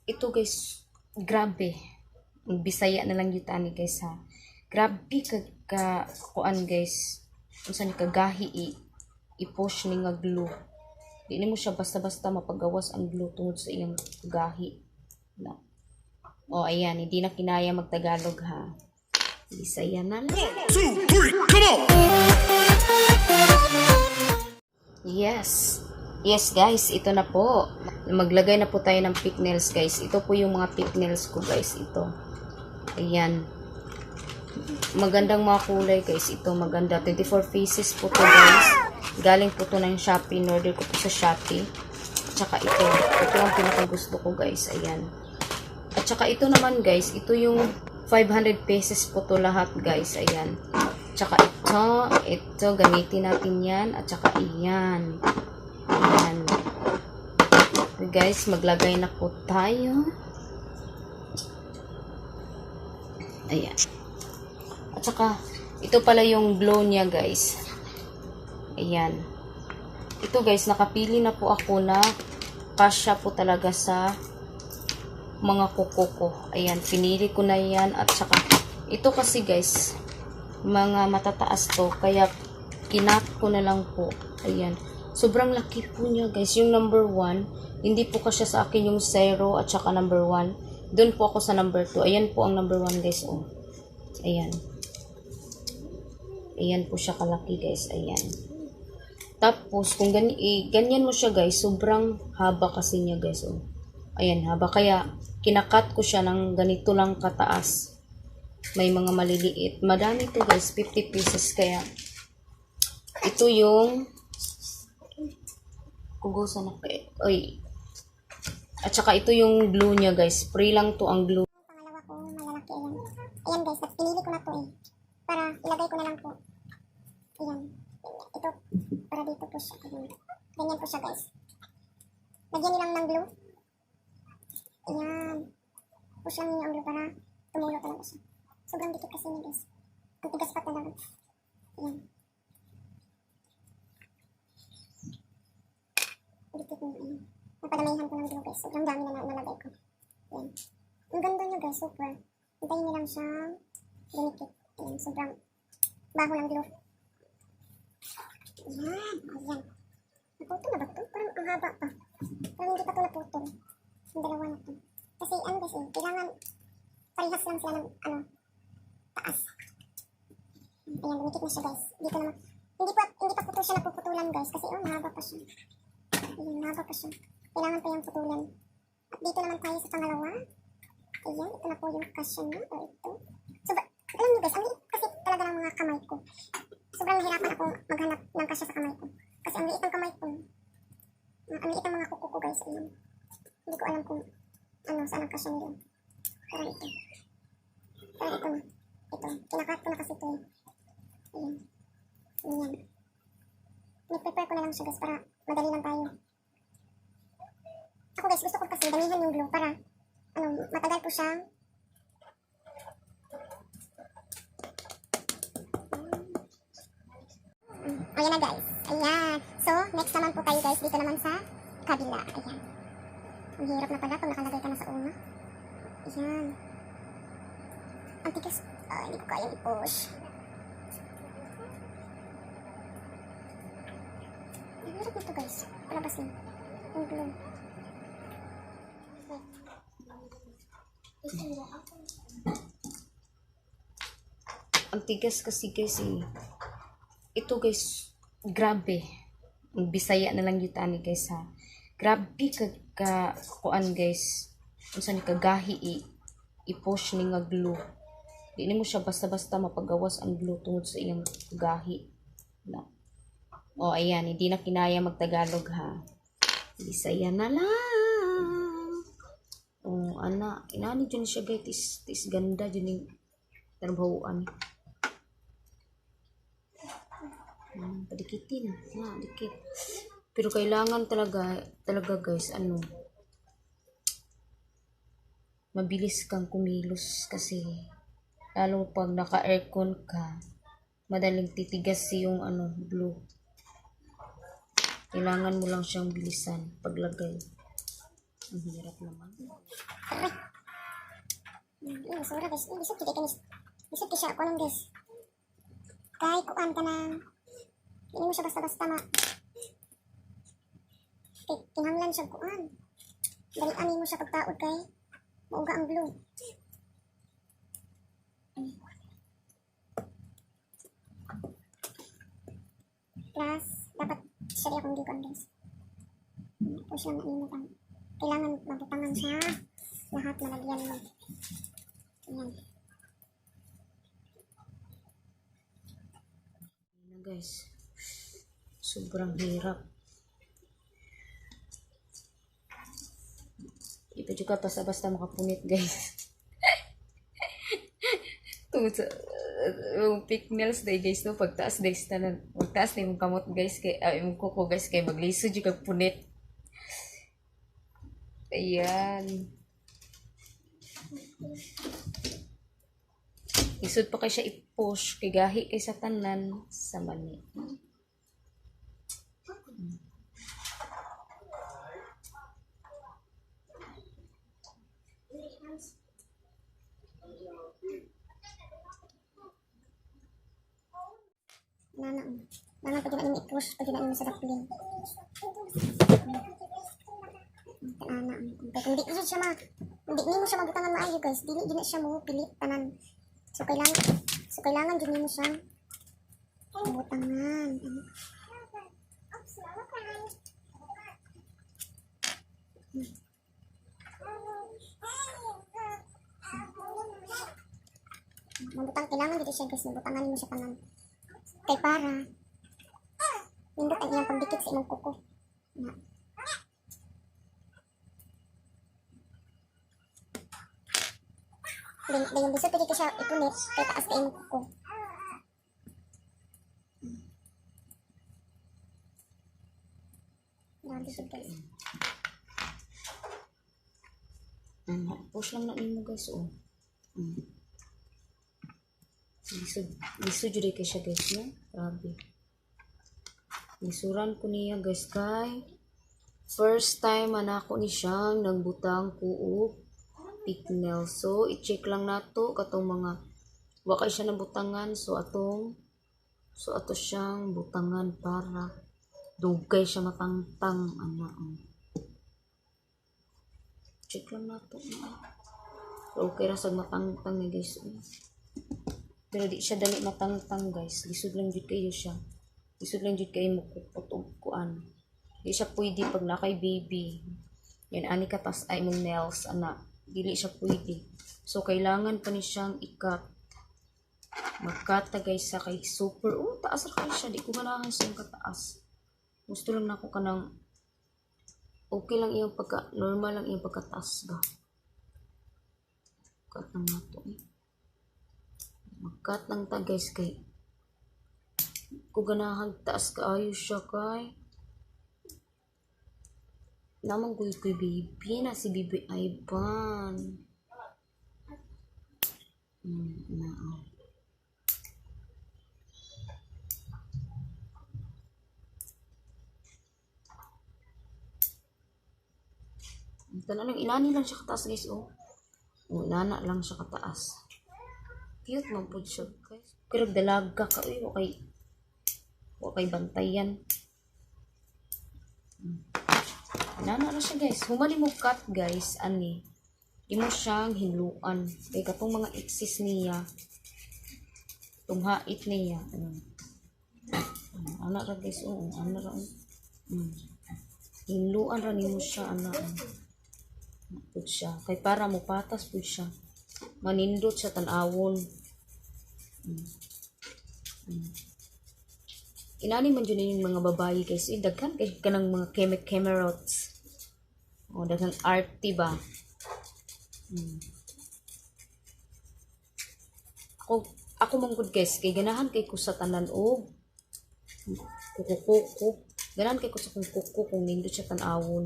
Ito, guys, grabe. Bisaya na lang gyud ani, guys, ha. Grabe ka kuan, guys. Unsa ni kagahi i-push ni nga glue. Di nimo siya basta-basta mapagawas ang glue tungod sa iyang gahi. Na. Oh, ayan, hindi na kinaya magtagalog, ha. Bisaya na lang. Two, three, come on! Yes. Yes, guys, ito na po. Maglagay na po tayo ng fake nails, guys. Ito po yung mga fake nails ko, guys. Ito. Ayan. Magandang mga kulay, guys. Ito, maganda. 24 pieces po to, guys. Galing po to ng Shopee. In-order ko po sa Shopee. At saka ito. Ito ang pinakagusto ko, guys. Ayan. At saka ito naman, guys. Ito yung 500 pesos po to lahat, guys. Ayan. Tsaka ito, ito, gamitin natin yan. At saka iyan. Ayan. Guys, maglagay na po tayo. Ayan. At saka, ito pala yung glow niya, guys. Ayan. Ito, guys, nakapili na po ako na kasya po talaga sa mga kuko ko. Ayan, pinili ko na yan. At saka, ito kasi, guys, mga matataas to. Kaya, kinat ko na lang po. Ayan. Sobrang laki po niya, guys. Yung number 1, hindi po kasya sa akin yung 0 at saka number 1. Doon po ako sa number 2. Ayan po ang number 1, guys. Oh. Ayan. Ayan po siya kalaki, guys. Ayan. Tapos, kung ganyan mo siya, guys, sobrang haba kasi niya, guys. Oh. Ayan, haba. Kaya, kinakat ko siya ng ganito lang kataas. May mga maliliit. Madami to, guys. 50 pieces. Kaya, ito yung kugusan na kay. Oy. At saka ito yung glue niya, guys. Free lang to ang glue. Pangalawa ko, malalaki, ayan. Ayan, guys, at pinili ko na to eh. Para ilagay ko na lang po. Ayan. Ito, para dito po siya. Ayan. Ganyan po siya, guys. Lagyan niyo lang ng glue. Ayan. Push lang niyo ang glue para tumulo talaga siya. Sobrang dikit kasi niya, guys. Ang tigas pa talaga. Ayan. Dikit niya, ayan. Napadamihan ko ng glue, guys. Sobrang dami na nalagay ko. Ayan. Ang ganda niya, guys, super. Hintayin niyo lang siyang dumikit. Ayan, sobrang baho ng glue. Ayan, ayan. Naputol na ba ito? Parang ang haba pa. Parang hindi pa ito naputol. Yung dalawa na ito. Kasi ano guys eh, kailangan parehas lang sila ng ano, taas. Ayan, dumikit na siya, guys. Dito naman. Hindi pa po siya napuputulan, guys. Kasi oh, mahaba pa siya. Ayan, mahaba pa siya. Kailangan pa yung putulan. At dito naman tayo sa pangalawa. Ayan, ito na po yung kasya niya. O ito. So, alam niyo, guys, ang liit kasi talaga ng mga kamay ko. Sobrang nahirapan akong maghanap ng kasya sa kamay ko. Kasi ang liit ng kamay ko. Ang liit ng mga kuko ko, guys. Ayan. Hindi ko alam kung ano, saan ang kasya nila. Parang ito. Parang ito na. Ito. Kinakat ko na kasi ito eh. Ayan. Ayan. Nag-prepare ko na lang siya, guys, para madali lang tayo. Ako, guys, gusto ko kasi damihan yung glue para ano, matagal po siyang Ayan na, guys. Ayan. So, next naman po tayo, guys, dito naman sa kabila. Ayan. Ang hirap na pala pag nakalagay ka na sa una. Ayan. Ang tigas. Ay, hindi ko kayang i-push. Ang hirap nito, guys. Palabas na. Yung glue. Wait. Wait lang. Ang tigas kasi, guys, eh. Ito, guys, grabe. Bisaya na lang gyud ani, guys, ha. Grabe ka kuan, guys. Unsa ni kagahi i-push ni nga glue. Di nimo siya basta-basta mapagawas ang glue tungod sa iyang gahi. Na. Oh, ayan, hindi na kinaya magtagalog, ha. Bisaya na lang. Oh, ana, inani jud siya, guys, tis ganda jud ning trabahoan. Padikitin. Na, dikit. Pero kailangan talaga, talaga, guys, ano, mabilis kang kumilos kasi lalo pag naka-aircon ka, madaling titigas yung ano, glue. Kailangan mo lang siyang bilisan paglagay. Ang hirap naman. Aray. Lisura guys. Lisod kay kanis. Lisod kay siya kuan, guys. Kay kuan ka nang hindi mo siya basta-basta ma. Kay kinahanglan siya kuan. Dalian mo siya pagtaod kay mauga ang glue. Plus, dapat siya di akong gikuan, guys. Push lang na imo pang. Kailangan mabutangan siya. Lahat malagyan mo. Ayan. Ayan na, guys. Sobrang hirap. Di pa juga basta-basta makapunit, guys. Tungod sa pick nails day, guys, no, pagtaas day sa tanan, pagtaas na imong kamot, guys, kay imong kuko, guys, kay maglisod jud kag punit. Ayan. Lisod pa kay siya i-push kay gahi kay sa tanan sa mani. Nana, nana pag ginaan mo i-push, pag ginaan mo sa daplin. Nana, kay kung di jud siya ma, kung di nimo siya mabutangan maayo, guys, dili gid na siya mo pilit tanan. So kailangan jud nimo siyang butangan. Mabutang kailangan jud siya, guys, mabutangan nimo siya tanan. Kay para nindot ang iyang pagdikit sa imong kuko. Na. Then, lisod pwede siya ipunit kay taas ka imong kuko. Grabe siya, guys. Ano, push lang na nimo, guys, oh. Lisod, lisod jud kay siya, guys, no? Grabe. Lisuran ko niya, guys, kay first time man ako ni siyang nagbutang ko og pick nail. So, i-check lang nato katong mga wa kay siya nabutangan. So ato siyang butangan para dugay siya matangtang ana. Oh. Check lang nato na. Pero okay ra sad matangtang ni, guys. Oh. Pero di siya dali matangtang, guys. Lisod lang jud kayo siya. Lisod lang jud kayo mukupot og kuan. Di siya pwede pag na kay baby. Yan ani ka tas ay mong nails ana. Dili siya pwede. So kailangan pa ni siyang i-cut. Mag-cut ta, guys, sa kay super. Oh, taas ra kay siya. Di ko ganahan sa iyang kataas. Gusto lang nako kanang okay lang iyang pagka normal lang iyang pagkataas ba. Cut lang nato eh. Mag-cut lang ta, guys, kay ko ganahan taas kaayo siya kay namang kuy kuy baby na si baby Ivan. Na oh. Tanan lang inani lang siya kataas, guys, oh. Oh, inana lang siya kataas. Cute man pud siya, guys. Pero dalaga ka uy, wa kay bantayan. Inana ra siya, guys. Humali mo cut, guys, ani. Imo siyang hinluan. Kay katong mga excess niya, tunghait niya. Ano. Ana ra, guys, oo, ana ra. Oh. Hinluan ra nimo siya ana. Oh. Pud siya. Kay para mo patas pud siya. Manindot siya tan-awon. Inani man jud yung mga babae, guys. Eh, daghan kay kanang mga kemerots. O, daghang arte ba? Ako man gud, guys, kay ganahan kay ko sa tanan og kuko-kuko. Ganahan kay ko sa kung kuko kung nindot siya tan-awon.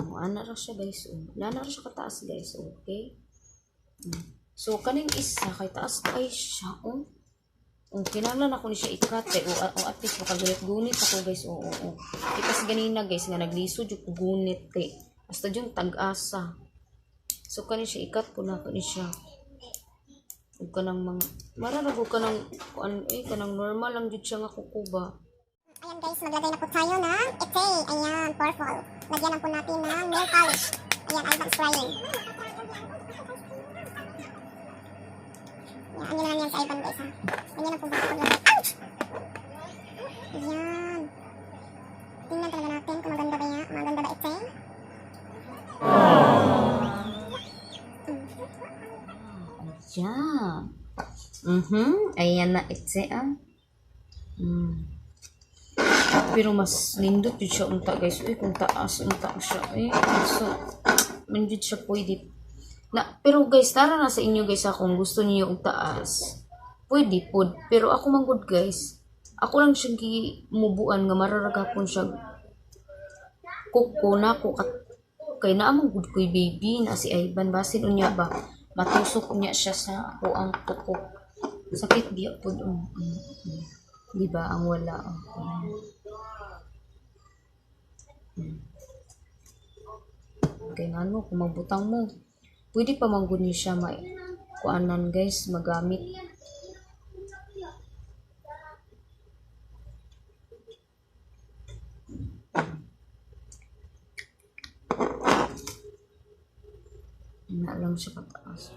O, ana ra siya, guys. O, nana ra siya kataas, guys. Okay? So, kaning isa, kay taas kay siya. Oh. Oh, kinahanglan ako ni siya i-cut kay o at least makagunit-gunit ako, guys. Oo, oo. Kay kasi ganina, guys, nga naglisod jud ko gunit kay Basta yung tag-asa. So kani siya, i-cut po na ni siya. Ug kanang mga mararag og kanang kuan eh, kanang normal lang jud siya nga kuko ba. Ayan guys, maglagay na po tayo ng ete. Ayan, purple. Lagyan na po natin ng nail polish. Ayan, Ivan's crying. Ayan, ano na lang yan sa Ivan, guys, ha. Ganyan lang po ba paglagay. Ouch! Ayan. Tingnan talaga natin kung maganda ba yan. Maganda ba ete? Ayan. Ayan na ite ah. Pero mas nindot jud siya unta, guys. Uy, kung taas unta siya eh. So, man jud siya pwede. Na, pero guys, tara na sa inyo, guys, ha, kung gusto niyo og taas. Pwede pod. Pero ako man gud, guys. Ako lang siyang gimubuan nga mararagapon siya kuko na ko kat kay naa man gud koy baby na si Ivan, basin unya ba matusok unya siya sa ako ang kuko, sakit biya pod, oh. Di ba ang wala, oh. Kay ngano kung magbutang mo, pwede pa man gud ni siya ma kuanan, guys, magamit. Na lang siya kataas.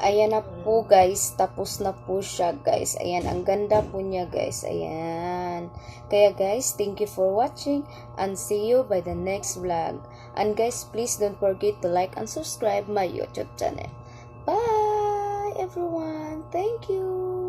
Ayan na po, guys, tapos na po siya, guys. Ayan, ang ganda po niya, guys. Ayan. Kaya guys, thank you for watching and see you by the next vlog. And guys, please don't forget to like and subscribe my YouTube channel. Bye everyone. Thank you.